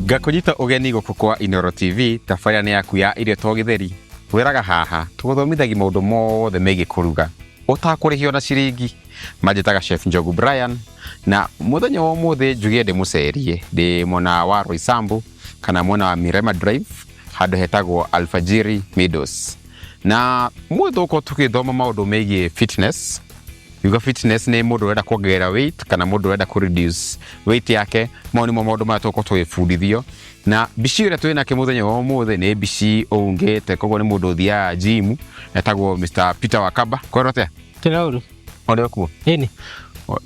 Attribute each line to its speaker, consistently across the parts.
Speaker 1: Ngakũnyita ũgeni gũkũ kwa Inooro TV, tabarĩra-inĩ yaku ya irio to gĩtheri. Wĩraga haha, tũgũthomithagia maũndũ mothe megiĩ kũruga ũtakũrĩhio na ciringi. Manjĩtaga Chef Njogu Brian, na mũthenya wa ũmũthĩ njuge ndĩmũcerie ndĩ mwena wa Roysambu kana mwena wa Mirema Drive handũ hetagwo Alfajiri Meadows. Na ũmũthĩ tũgũkorwo tũgĩthoma maũndũ megiĩ fitness. Yuga fitness nĩ mũndũ ũrenda kuongerera weight kana mũndũ ũrenda kũ reduce weight yake. Mau nĩmo maũndũ marĩa tũgũkorwo tũgĩbundithio. Na mbici ĩrĩa twĩ nake mũthenya wa ũmũthĩ nĩ mbici ũungĩte, koguo nĩ mũndũ ũthiaga gym, etagwo Mr Peter Wakamba. Kwĩrwo atĩa?
Speaker 2: Tĩrauru.
Speaker 1: Ũrĩ o kuo?
Speaker 2: Ĩni.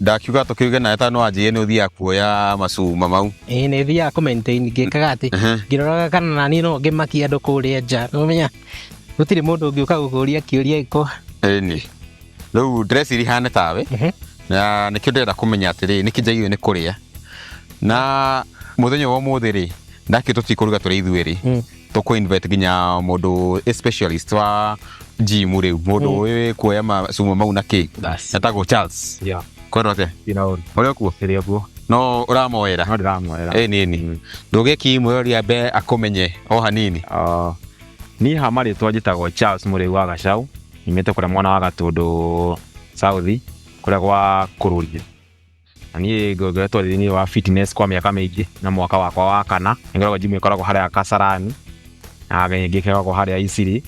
Speaker 1: Ndakiuga tũkiuge nawe tondũ nĩwanjĩrire nĩ ũthiaga kuoya macuma mau.
Speaker 2: Ĩĩ nĩ thiaga kũ maintain ngĩkaga atĩ ngĩroraga kana naniĩ no ngĩmakie andũ kũrĩa nja. Nĩũmenya gũtirĩ mũndũ ũngĩũka gũkũria kĩũria gĩko.
Speaker 1: Ĩni. Rĩu ndĩreciria ihane tawe na nĩkĩo ndĩrenda kũmenya atĩrĩ nĩkĩ njagĩrĩirwo nĩ kũrĩa na mũthenya wa ũmũthĩ rĩ ndakĩ tũtikũruga tũrĩ ithuerĩ tũkũ invite nginya mũndũ a specialist wa gym rĩu mũndũ ũĩ kuoya macuma mau na kĩ
Speaker 3: Bas.
Speaker 1: etagwo Charles
Speaker 3: Yeah.
Speaker 1: kwendwo atĩa
Speaker 3: Ina ũru.
Speaker 1: ũrĩ okuo
Speaker 3: Ĩrĩ okuo.
Speaker 1: no ũramoera
Speaker 3: No ndĩramoera.
Speaker 1: ĩ nini ndũgĩkimwĩroria ambe akũmenye o hanini
Speaker 3: Ah, Niĩ ha marĩtwa njĩtagwo Charles Mũrĩu wa Gacau. Nyumĩte kũrĩa mwena wa Gatũndũ South, kũrĩa gwa Kũrũria. Na niĩ ngoretwo thĩinĩ wa fitness kwa mĩaka mĩingĩ na mwaka wakwa wa kana. Nĩngoragwo gym ĩkoragwo harĩa Kasarani na ĩngĩ ĩkoragwo harĩa Isiri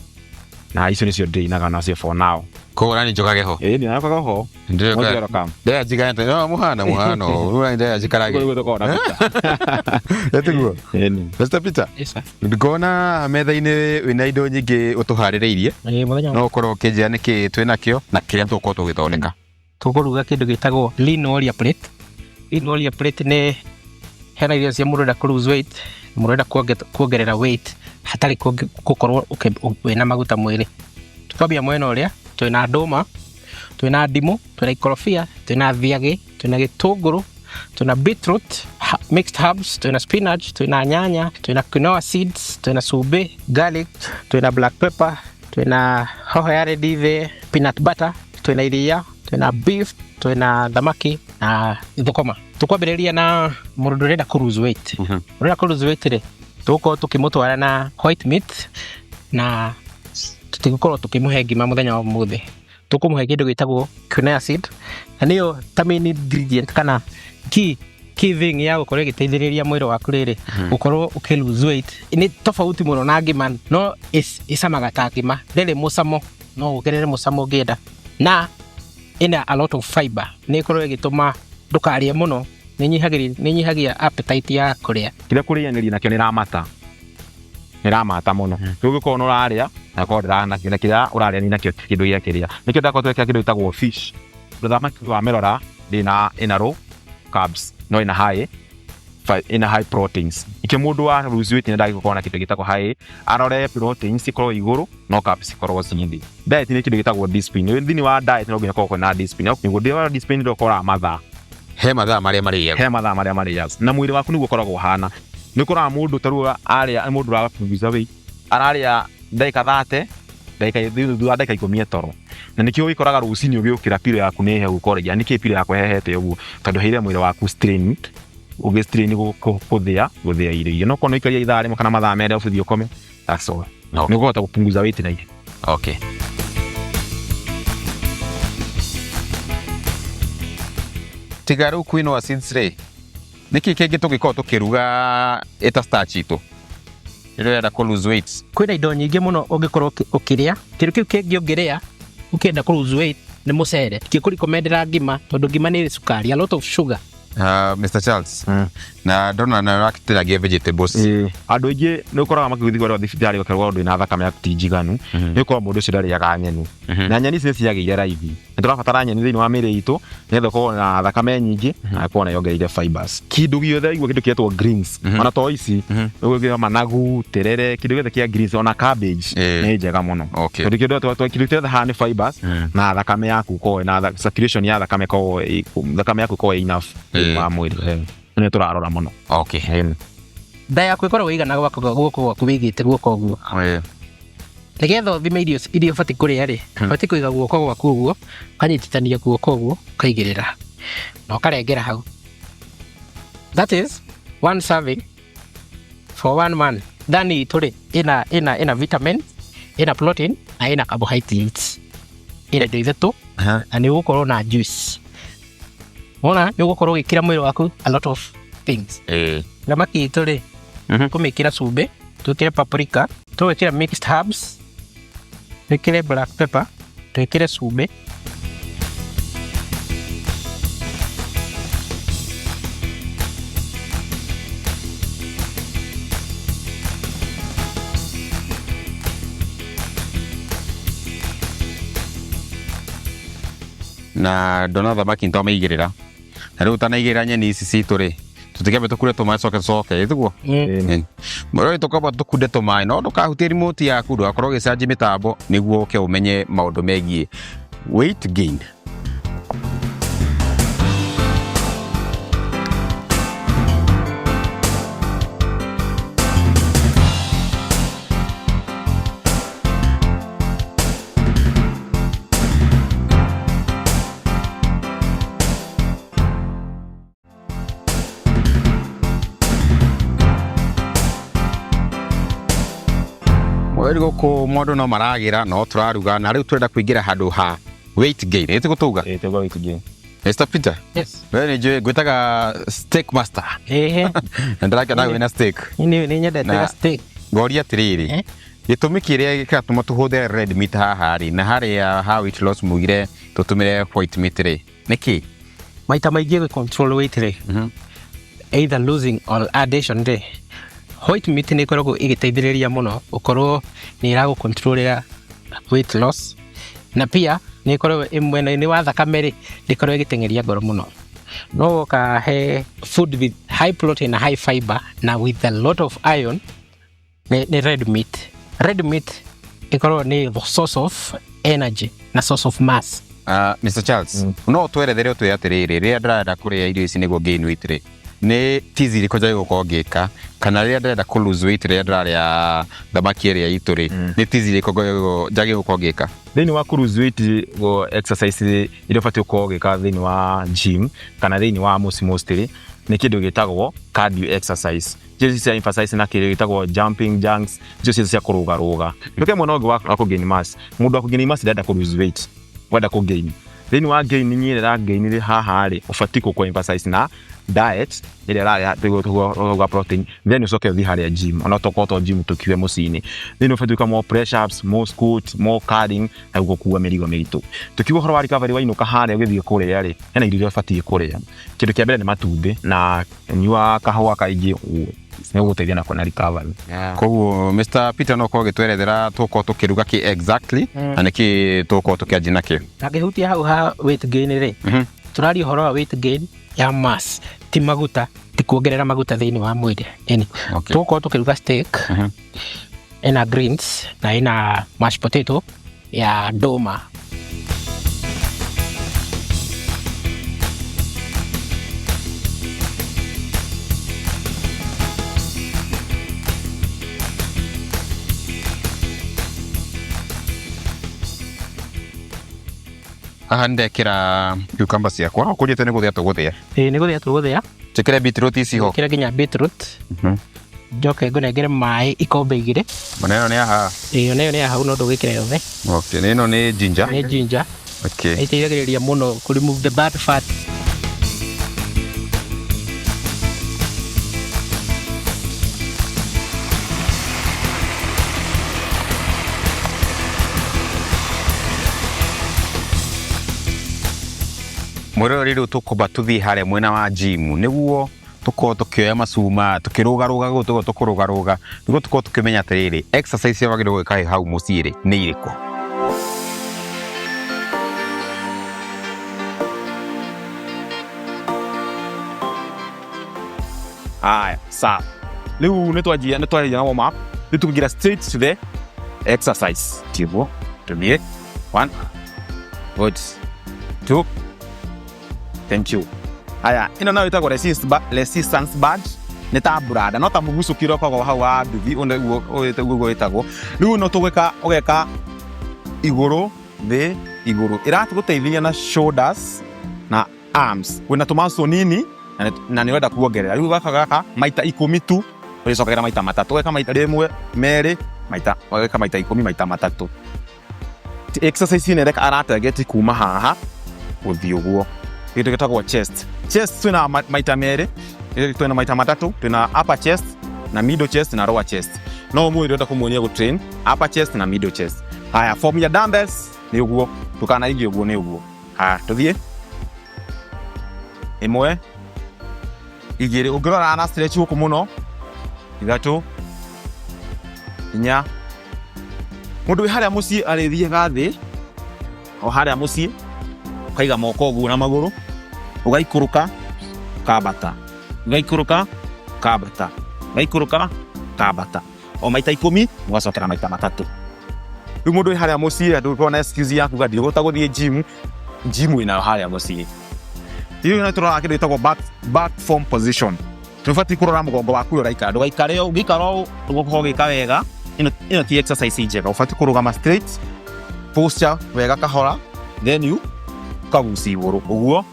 Speaker 3: na icio nĩcio ndĩinaga nacio for now.
Speaker 1: Koguo nani njũkage ho?
Speaker 3: Ĩĩ nĩ ũkaga ho. Most welcome.
Speaker 1: Ndĩra njikarĩte no mũhano mũhano rĩu ndĩra njikarage.
Speaker 3: Ũguo nĩguo tũkoragwo na Peter.
Speaker 1: Etiguo.
Speaker 3: Ĩni.
Speaker 1: Mr Peter.
Speaker 2: Yes, sir.
Speaker 1: Ngona metha-inĩ wĩna indo nyingĩ ũtũharĩrĩirie.
Speaker 2: Ĩĩ mũthenya
Speaker 1: No ũkorwo ũkĩnjĩra nĩkĩ twĩ nakĩo na kĩrĩa tũgũkorwo tũgĩthondeka.
Speaker 2: Tũkũruga kĩndũ gĩtagwo lean warrior plate. Lean warrior plate nĩ hena irio cia mũndũ ũrenda kũ lose weight, mũndũ ũrenda kuongerera weight hatarĩ gũkorwo wĩna maguta mwĩrĩ. Twambia mwena ũrĩa twĩna ndũma, twĩna ndimũ, twĩna ikorobia, twĩna thiagĩ, twĩna gĩtũngũrũ, twĩna beetroot, mixed herbs, twĩna spinach, twĩna nyanya, twĩna quinoa seeds, twĩna cumbĩ, garlic, twĩna black pepper, twĩna hoho ya red thĩ, peanut butter, twĩna iria, twĩna beef, twĩna thamaki na thũkũma. Tũkwambĩrĩria na mũndũ ũrenda kũ lose weight. Ũrenda kũ lose weight rĩ, tũgũkorwo tũkĩmũtwara na white meat na tũtigũkorwo tũkĩmũhe ngima mũthenya wa ũmũthĩ. Tũkũmũhe kĩndũ gĩtagwo quinoa seed na nĩyo ta main ingredient kana key thing ya gũkorwo ĩgĩteithĩrĩria mwĩrĩ waku rĩrĩ gũkorwo ũkĩ lose weight. Nĩ tofauti mũno na ngima no ĩcamaga ta ngima, ndĩrĩ mũcamo, no wongerere mũcamo ũngĩenda na ĩna a lot of fiber, nĩ ĩkorwo ĩgĩtũma ndũkarĩe mũno, nĩ ĩnyihagia appetite ya kũrĩa.
Speaker 3: Kĩrĩa kũrĩanĩria nakĩo nĩ ramata. Nĩ ramata mũno. Rĩu ũngĩkorwo nĩ ũrarĩa na ũkorwo ndĩra na kĩrĩa ũrarĩa nakĩo ti kĩndũ gĩa kĩrĩa. Nĩkĩo ndakorwo twekĩra kĩndũ gĩtagwo fish. Tondũ thamaki wamĩrora ndĩrĩ na ĩna low carbs no ĩna high ĩna high proteins. Nĩkĩo mũndũ wa lose weight nĩ gũkorwo na kĩndũ gĩtagwo high arore proteins cikorwo igũrũ no carbs cikorwo ciĩ thĩ. Diet nĩ kĩndũ gĩtagwo discipline. Thĩinĩ wa diet no nginya ũkorwo kwĩna discipline. Nĩguo thĩinĩ wa discipline nĩ ũkoraga mathaa.
Speaker 1: He mathaa marĩa marĩaga.
Speaker 3: He mathaa marĩa marĩaga. Na mwĩrĩ waku nĩguo ũkoragwo ũhana. Nĩ ũkoraga mũndũ ta rĩu arĩa mũndũ ũrapunguza weight ararĩa ndagĩka 30 ndagĩka thutha wa ndagĩka 10 e toro. Na nĩkĩo wĩkoraga rũcinĩ ũgĩũkĩra pillow yaku nĩ hehu ũkoragia nĩkĩ pillow yakwa ĩhehete ũguo tondũ heire mwĩrĩ waku strain ũgĩ strain gũthĩa gũthĩa irio iria. No korwo nĩ ũikaria ithaa rĩmwe kana mathaa merĩ arabu ũthiĩ ũkome that's all.
Speaker 1: Okay.
Speaker 3: Nĩ ũkũhota gũpunguza weight na ihenya.
Speaker 1: Okay. Tiga rĩu quinoa seeds rĩ, nĩkĩ kĩngĩ tũngĩkorwo tũkĩruga ĩta starch itũ rĩrĩa ũrenda kũ lose weight?
Speaker 2: Kwĩna indo nyingĩ mũno ũngĩkorwo ũkĩrĩa. Kĩndũ kĩu kĩngĩ ũngĩrĩa ũkĩenda kũ lose weight nĩ mũcere. Ndingĩkũrecommendera ngima tondũ ngima nĩ ĩrĩ cukari, a lot of sugar.
Speaker 1: Mr Charles, na ndona na ũratiragia vegetables.
Speaker 3: Ĩĩ. Andũ aingĩ nĩ ũkoraga makĩgũthiĩ kũrorwo thibitarĩ ũkerwo ũndũ wĩna thakame yaku ti njiganu, nĩ ũkorwo mũndũ ũcio ndarĩaga nyeni. Na nyeni ici nĩ ciagĩire raithi. Nĩ tũrabatara nyeni thĩinĩ wa mĩĩrĩ itũ nĩgetha ũkorwo na thakame nyingĩ na ĩkorwo na yongereire fibers. Kĩndũ gĩothe waigua kĩndũ kĩretwo greens, ona to ici, ũgĩkĩra managu, terere, kĩndũ gĩothe kĩa greens, ona cabbage nĩ njega mũno. Tondũ kĩndũ kĩothe haha nĩ fibers na thakame yaku ĩkorwo na circulation ya thakame ĩkorwo thakame yaku ĩkorwo ĩ enough thĩinĩ wa mwĩrĩ. Nĩ tũrarora mũno.
Speaker 2: Nda yaku ĩkoragwo ĩigana guoko gwaku wĩigĩte guoko ũguo. Nĩgetha ũthime irio iria ũbatiĩ kũrĩa rĩ, ũbatiĩ kũiga guoko gwaku ũguo, ũkanyitithania guoko ũguo, ũkaigĩrĩra na ũkarengera hau. That is one serving. For one man, thani itũ rĩ, ĩna vitamin, ĩna protein na ĩna carbohydrates, ĩna indo ithatũ. Na nĩ ũgũkorwo na juice. Wona nĩ ũgũkorwo ũgĩkĩra mwĩrĩ waku a lot of things. Thamaki itũ rĩ, tũmĩkĩra cumbĩ, twĩkĩre paprika, tũgwĩkĩra mixed herbs, twĩkĩre black pepper, twĩkĩre cumbĩ.
Speaker 1: Na ndona thamaki nĩtwamĩigĩrĩra, na rĩu ũtanaigĩrĩra nyeni ici citũ rĩ, tũtikĩambe tũkunde tũmaĩ coke coke ĩtiguo. Mũrori, tũkwamba tũkunde tũmaĩ, no ndũkahutie remote yaku, ndũgakorwo ũgĩcanji mĩtambo nĩguo ũke ũmenye maũndũ megiĩ weight gain. Mweri gũkũ mũndũ no maragĩra no tũraruga, na rĩu tũrenda kũingĩra handũ ha weight gain, ĩtiguo tuga?
Speaker 3: Ĩĩ, tũgwa weight gain.
Speaker 1: Mr. Peter.
Speaker 2: Yes.
Speaker 1: We nĩ njũĩ ngwĩtaga steak master.
Speaker 2: Ĩhĩ.
Speaker 1: Na ndĩrakena wĩna steak.
Speaker 2: Nĩ nyendete ga steak.
Speaker 1: Ngoria atĩrĩrĩ,
Speaker 2: Eh?
Speaker 1: gĩtũmi kĩrĩa kĩratũma tũhũthĩre red meat haha rĩ, na harĩa ha weight loss mugire tũtũmĩre white meat rĩ, nĩkĩ?
Speaker 2: Maita maingĩ gũ control weight rĩ, either losing or addition rĩ, white meat nĩ ĩkoragwo ĩgĩteithĩrĩria mũno gũkorwo nĩ ĩragũ controlera weight loss, na pia nĩ ĩkoragwo ĩ mwena-inĩ wa thakame rĩ, ndĩkoragwo ĩgĩteng'eria ngoro mũno. No woka he food with high protein na high fiber na with a lot of iron nĩ red meat. Red meat ĩkoragwo nĩ the source of energy na source of mass.
Speaker 1: Mr. Charles, no twerethere ũtwĩre atĩrĩrĩ, rĩrĩa ndĩrenda kũrĩa irio ici nĩguo gain weight rĩ, nĩ tizi irĩkũ njagĩrĩirwo gũkorwo ngĩka, kana rĩrĩa ndĩrenda kũ lose weight rĩrĩa ndĩrarĩa thamaki ĩrĩa itũ rĩ, nĩ tizi irĩkũ njagĩrĩirwo gũkorwo ngĩka?
Speaker 3: Thĩinĩ wa kũ lose weight, go exercise iria ũbatiĩ gũkorwo ũgĩka thĩinĩ wa gym kana thĩinĩ wa mũciĩ mostly nĩ kĩndũ gĩtagwo cardio exercise. Icio cia emphasize na kĩndũ gĩtagwo jumping jacks, icio cia kũrũgarũga. Tũke mwena ũngĩ wa kũ gain mass. Mũndũ wa kũ gain mass ndarenda kũ lose weight, wenda kũ gain. Thĩinĩ wa gain ĩrĩa ĩra gain rĩ haha rĩ, ũbatiĩ gũkũ emphasize na diet ĩrĩa ĩrarĩa tũgwa protein, then ũcoke ũthiĩ harĩa gym, ona tokorwo to gym tũkiuge mũciĩ-inĩ. Then ũbatiĩ gwĩka more press ups, more squat, more carrying na gũkua mĩrigo mĩritũ. Tũkiuga ũhoro wa recovery, wainũka harĩa ũgĩthiĩ kũrĩa rĩ, hena irio iria ũbatiĩ kũrĩa. Kĩndũ kĩa mbere nĩ matumbĩ, na nyua kahũa kaingĩ nĩ gũgũteithia na kuona recovery.
Speaker 1: Koguo Mr. Peter no ũkorwo ũgĩtwerethera tũgũkorwo tũkĩruga kĩ exactly na nĩkĩ tũgũkorwo tũkĩanjia nakĩo.
Speaker 2: Ngĩhutia hau ha weight gain rĩ, tũraria ũhoro wa weight gain ya mass, ti maguta, ti kuongerera maguta thĩinĩ wa mwĩrĩ. Ĩni tũgũkorwo tũkĩruga steak ĩna greens na ĩna mashed potato ya ndũma.
Speaker 1: Haha nĩndekĩra cucumber ciakwa, ũkũnjĩte nĩ gũthĩa tũgũthĩa.
Speaker 2: Ĩĩ, nĩ gũthĩa tũgũthĩa.
Speaker 1: Njĩkĩre beetroot ici ho.
Speaker 2: Ĩkĩra nginya beetroot. Njoke ngũnengere maĩ ikombe 2.
Speaker 1: Ona ĩno nĩ ya haha?
Speaker 2: Ĩĩ, ona ĩyo nĩ ya hau, no ndũgĩkĩre yothe.
Speaker 1: Okay, na ĩno nĩ ginger.
Speaker 2: Nĩ ginger. Ĩteithagĩrĩria mũno kũ remove the bad fat.
Speaker 1: Mwĩroreri, rĩu tũkwamba tũthiĩ harĩa mwena wa gym nĩguo tũkorwo tũkĩoya macuma tũkĩrũgarũga, gũkũ tũkorwo tũkũrũgarũga nĩguo tũkorwo tũkĩmenya atĩrĩrĩ, exercise ĩrĩa wagĩrĩirwo gwĩka wĩ hau mũciĩ rĩ nĩ irĩkũ.
Speaker 3: Haya, sawa. Rĩu nĩ twanjia, nĩ twarĩria na warm up, rĩu tũkũingĩra straight to the exercise.
Speaker 1: Tiguo tũthiĩ 1, good, 2,
Speaker 3: thank you. Haya, ĩno nayo ĩtagwo resistance band, nĩ ta brada, no ta mũgucũki ũrĩa ũkoragwo hau wa nduthi, ũyũ nĩguo ũguo wĩtagwo. Rĩu ĩno tũgwĩka, ũgeka igũrũ thĩ igũrũ, ĩratũgũteithia na shoulders na arms, wĩna tũ muscle nini na nĩ ũrenda kuongerera. Rĩu gaka maita 10 tu. Ũrĩcokagĩra maita matatũ, ũgeka maita rĩmwe, merĩ, maita ũgeka maita 10 maita matatũ. Exercise ĩno ĩreka aratarget kuma haha gũthiĩ ũguo. Kĩndũ gĩtagwo chest. Chest twĩna maita merĩ, twĩna maita matatũ, twĩna upper chest na middle chest na lower chest. No ũmũthĩ ndĩrenda kũmuonia gũ train upper chest na middle chest. Haya, form ya dumbbells nĩ ũguo, ndũkanaige ũguo, nĩ ũguo. Haya, tũthiĩ. 1, 2, ũngĩrora na stretch gũkũ mũno. 3, 4. Mũndũ wĩ harĩa mũciĩ arĩthiaga thĩ, o harĩa mũciĩ, ũkaiga moko ũguo na magũrũ, ũgaikũrũka, ũkambata, ũgaikũrũka, ũkambata, ũgaikũrũka, ũkambata. O maita 10, ũgacokera maita matatũ. Rĩu mũndũ wĩ harĩa mũciĩ ndũkorwo na excuse ya kuga ndirĩhota gũthiĩ gym, gym wĩnayo harĩa mũciĩ. Rĩu nĩ tũrora kĩndũ gĩtagwo back form position. Tũbatiĩ kũrora mũgongo waku ũrĩa ũraikara, ndũgaikare ũũ, ũngĩikara ũũ ndũgũkorwo ũgĩka wega. Ĩno ti exercise njega, ũbatiĩ kũrũgama straight, posture wega kahora, then you ũkagucia igũrũ ũguo,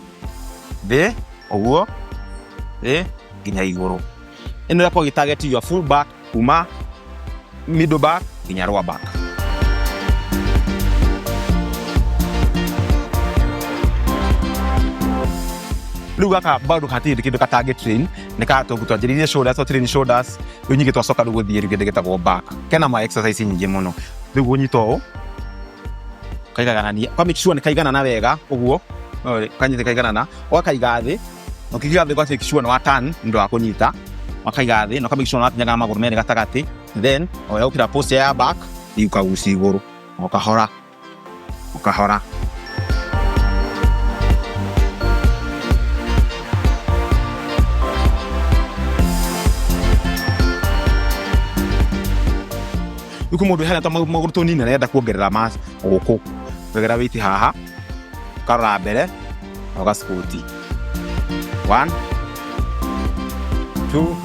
Speaker 3: thĩ, ũguo, thĩ, nginya igũrũ. Ĩno ĩgakorwo ĩgĩ target your full back kuma middle back nginya lower back. Rĩu gaka bado hatirĩ kĩndũ katangĩ train, nĩ ka twanjĩrĩirie shoulders, twa train shoulders, rĩu nyingĩ twacoka rĩu gũthiĩ rĩu kĩndũ gĩtagwo back. Kena ma exercise nyingĩ mũno. Rĩu ũnyita ũũ, ũkaiganania, ũka make sure nĩ kaiganana wega ũguo, kanyite kaiganana, ũgakaiga thĩ, na ũkĩiga thĩ ũga make sure nĩ wa turn nĩ ũndũ wa kũnyita, ũkaiga thĩ na ũka make sure nĩ watinyaga magũrũ merĩ gatagatĩ, then ũgekĩra posture ya back, rĩu ũkagucia igũrũ, o kahora, o kahora. Rĩu kwĩ mũndũ wĩ harĩa magũrũ tũnini arenda kuongerera mass gũkũ, kuongerera weight haha, ũkarora mbere na ũga squat. 1, 2.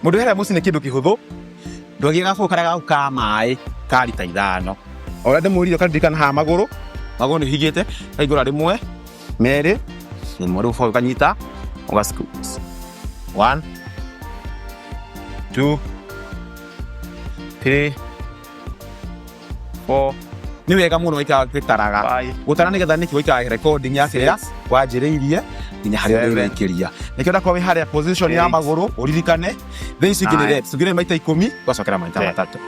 Speaker 3: Mũndũ wĩ harĩa mũciĩ nĩ kĩndũ kĩhũthũ, ndwagie gabũyũ karĩa gaku ka maĩ ka rita 5. O ũrĩa ndĩmwĩrire ũkaririkana haha magũrũ, magũrũ nĩ ũhingĩte, ũkaihingũra 1, 2, 1, rĩu ũboe ũkanyita, ũga squat. 1, 2, 3, 4. Nĩ wega mũno waikara ũgĩtaraga. Gũtara nĩgetha nĩkĩ waikara recording ya kĩrĩa wanjĩrĩirie nginya harĩa ũrĩrĩkĩria. Nĩkĩo ndakorwo wĩ harĩa position ya magũrũ ũririkane thaa ici ingĩ nĩ reps, ũngĩrĩa maita 10 ũgacokera maita matatũ.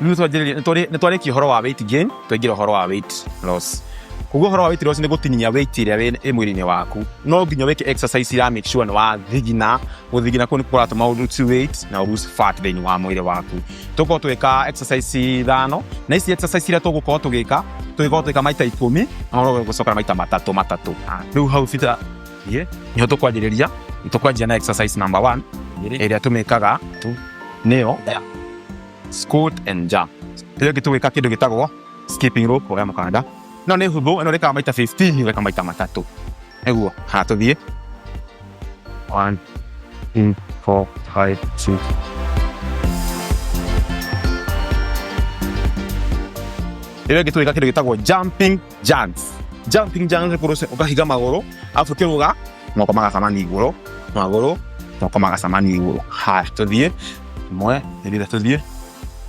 Speaker 3: Rĩu nĩ twarĩkia ũhoro wa weight gain, twaingĩra ũhoro wa weight loss. Koguo ũhoro wa weight loss nĩ gũtinia weight ĩrĩa ĩ mwĩrĩ-inĩ waku. No nginya wĩke exercise ya make sure nĩ wathigina. Gũthigina kũu nĩ kũratũma ũ lose weight na ũ lose fat thĩinĩ wa mwĩrĩ waku. Tũgũkorwo tũgĩka exercise 5, na ici exercise iria tũgũkorwo tũgĩka, tũgĩkorwo tũgĩka maita 10, na ũgũcokera maita matatũ matatũ. Rĩu hau bita nĩho tũkwanjĩrĩria, tũkwanjia na exercise number 1 ĩrĩa tũmĩkaga nĩyo squat and jump. Ĩyo ĩngĩ tũgwĩka kĩndũ gĩtagwo skipping rope, oya mũkanda. No nĩ hũthũ, ĩno ĩrĩkaga maita 15, ũgeka maita matatũ. Nĩguo, haha tũthiĩ. 1, 2, 4, 5, 6. Ĩyo ĩngĩ tũgwĩka kĩndũ gĩtagwo jumping jacks. Jumping jacks nĩ kũrũca ũkahiga magũrũ, arabu ũkĩrũga moko magacemania igũrũ, magũrũ moko magacemania igũrũ. Haya, tũthiĩ. 1, 2, tũthiĩ.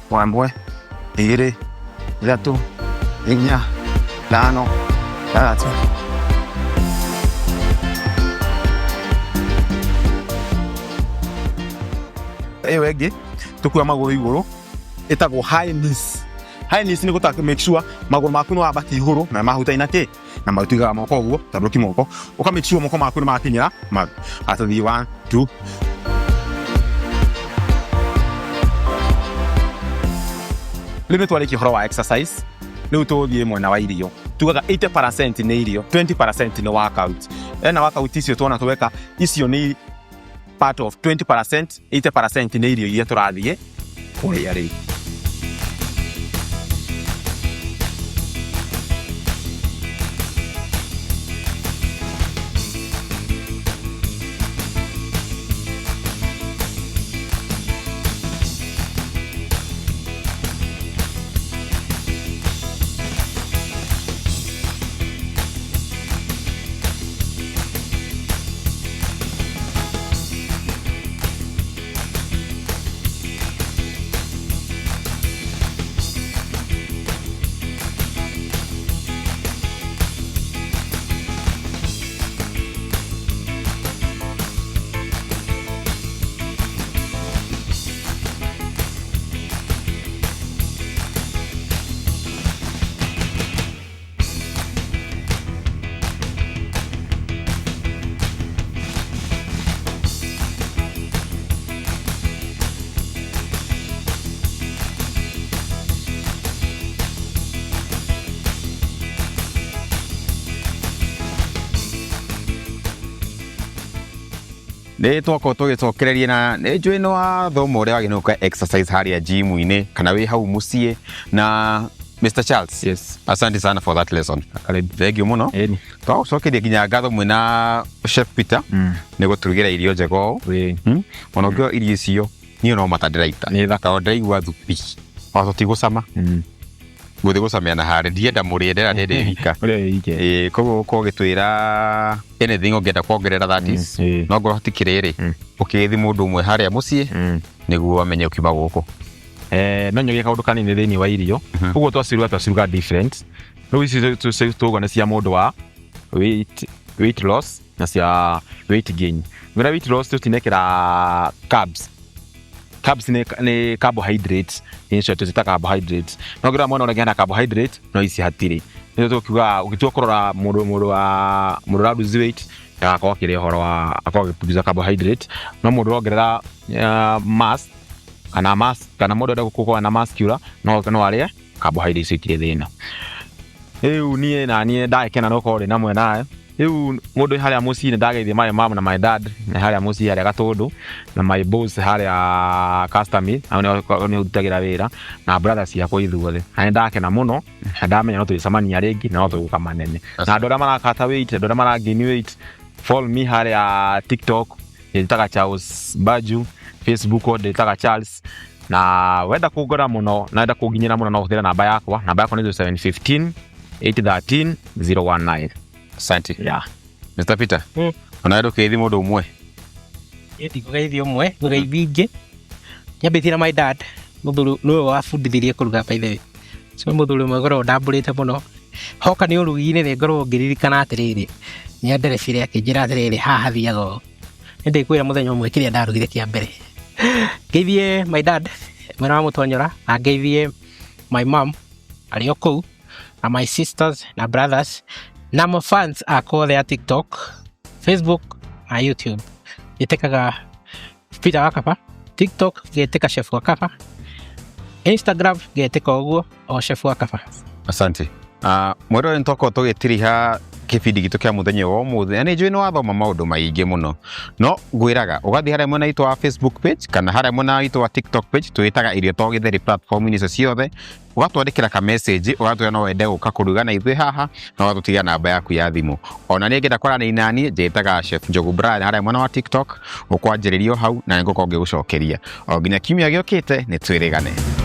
Speaker 3: 1, 2, 3, 4, 5, 6. Ĩyo ĩngĩ tũkuoya magũrũ igũrũ ĩtagwo high knees. High knees nĩ gũtaka make sure magũrũ maku nĩ wambatia igũrũ na mahutaine na kĩ na maru, tuigaga moko ũguo tambũrũki moko, ũka make sure moko maku nĩ makinyĩra maru. Haya, tũthiĩ 1, 2. Rĩu nĩ twarĩkia ũhoro wa exercise, rĩu tũthiĩ mwena wa irio. Tugaga 80% nĩ irio, 20% nĩ workout. Ena workout icio tuona tweka, icio nĩ part of 20%, 80% nĩ irio iria tũrathiĩ kũrĩa rĩu.
Speaker 1: Nĩ twakorwo tũgĩcokereria na nĩ njũĩ nĩ wathoma ũrĩa wagĩrĩirwo gwĩka exercise harĩa gym-inĩ kana wĩ hau mũciĩ na Mr. Charles.
Speaker 3: Yes.
Speaker 1: Asante sana for that lesson.
Speaker 3: Karibu.
Speaker 1: Thank you mũno.
Speaker 3: Ĩni.
Speaker 1: Twagũcokeria nginya ngatho mwĩna Chef Peter nĩ gũtũrugĩra irio njega ũũ.
Speaker 3: Ĩĩ.
Speaker 1: Ona ũngĩoya irio icio niĩ no mata ndĩraita.
Speaker 3: Nĩ thaka.
Speaker 1: Tondũ ndĩraigua thupi. Ona tũtigũcama. Ngũthiĩ gũcamia na harĩ ndienda mũrĩe ndĩra ndĩ wika.
Speaker 3: Ũrĩa wĩ ike.
Speaker 1: Ĩĩ koguo ũkorwo ũgĩtwĩra anything ũngĩenda kuongerera that is.
Speaker 3: Ĩĩ.
Speaker 1: No ngorwo hatikĩrĩ rĩ ũkĩthi mũndũ ũmwe harĩa mũciĩ nĩguo amenye ũkiuma gũkũ.
Speaker 3: No nyogie kaũndũ kanini thĩinĩ wa irio. Ũguo twaciruga twaciruga different. Rĩu ici tũuga nĩ cia mũndũ wa weight loss na cia weight gain. Wĩna weight loss tũtinekĩra carbs. Carbs nĩ carbohydrates, nĩ icio tũcita carbohydrates. No ngĩrora mwena ũrĩa ũngĩ hena carbohydrate no ici hatirĩ. Nĩguo tũkiuga ũgĩtua kũrora mũndũ wa mũndũ ũra lose weight ndagakorwo akĩrĩa ũhoro wa akorwo akĩpunguza carbohydrate, no mũndũ ũrongerera mass kana mass kana mũndũ ũrenda gũkorwo na muscular no arĩe carbohydrates itirĩ thĩna. Rĩu niĩ na niĩ ndagĩkena nĩ gũkorwo ndĩ na mwenawe. Rĩu mũndũ harĩa mũciĩ nĩ ndageithia my mom na my dad nĩ harĩa mũciĩ harĩa Gatũndũ na my boss harĩa Custom hau nĩho ndutagĩra wĩra na brothers ciakwa ithuothe. Na nĩ ndakena mũno na ndamenya no tũrĩcemania rĩngĩ na no tũgũka manene. Na andũ arĩa marakata weight, andũ arĩa mara gain weight, follow me harĩa TikTok ndĩtaga Charles Baju, Facebook ndĩtaga Charles. Na wenda kũngora mũno na wenda kũnginyĩra mũno no ũhũthĩre namba yakwa. Namba yakwa nĩ 0715 813 019.
Speaker 1: Asante.
Speaker 3: Yeah.
Speaker 1: Mr. Peter. Ona ndũkĩthi mũndũ ũmwe.
Speaker 2: Ndigũgeithia ũmwe, ngũgeithia ingĩ. Nyambĩtie na my dad, mũthuri nĩwe wabundithirie kũruga by the way. So mũthuri ũmwe ngoragwo ndambũrĩte mũno. Hoka nĩ ũrugi-inĩ nĩ ngoragwo ngĩririkana atĩrĩrĩ, nĩ anderebire akĩnjĩra atĩrĩrĩ, haha hathiaga ũũ. Nĩ ndĩkwĩra mũthenya ũmwe kĩrĩa ndarugire kĩa mbere. Ngeithie my dad mwena wa Mũtonyora, na ngeithie my mom arĩ o kũu, na my sisters na brothers, na ma fans akwa othe a TikTok, Facebook na YouTube. Njĩtĩkaga Peter Wakaba, TikTok ngetĩka Chef Wakaba, Instagram ngetĩka ũguo o Chef Wakaba.
Speaker 1: Asante. Mwĩrore nĩ twakorwo tũgĩtiriha kĩbindi gitũ kĩa mũthenya wa ũmũthĩ na nĩ njũĩ nĩ wathoma maũndũ maingĩ mũno no ngwĩraga ũgathiĩ harĩa mwena witũ wa Facebook page kana harĩa mwena witũ wa TikTok page twĩtaga irio to gĩtheri platform-inĩ icio ciothe ũgatwandĩkĩra ka message ũgatwĩra no wende gũka kũruga na ithuĩ haha na ũgatũtigia namba yaku ya thimũ. Ona niĩ ngĩenda kwaranĩria naniĩ njĩtaga Chef Njogu Brian harĩa mwena wa TikTok ũkwanjĩrĩrio hau na nĩngũkorwo ngĩgũcokeria o nginya kiumia gĩũkĩte nĩ twĩrĩgane.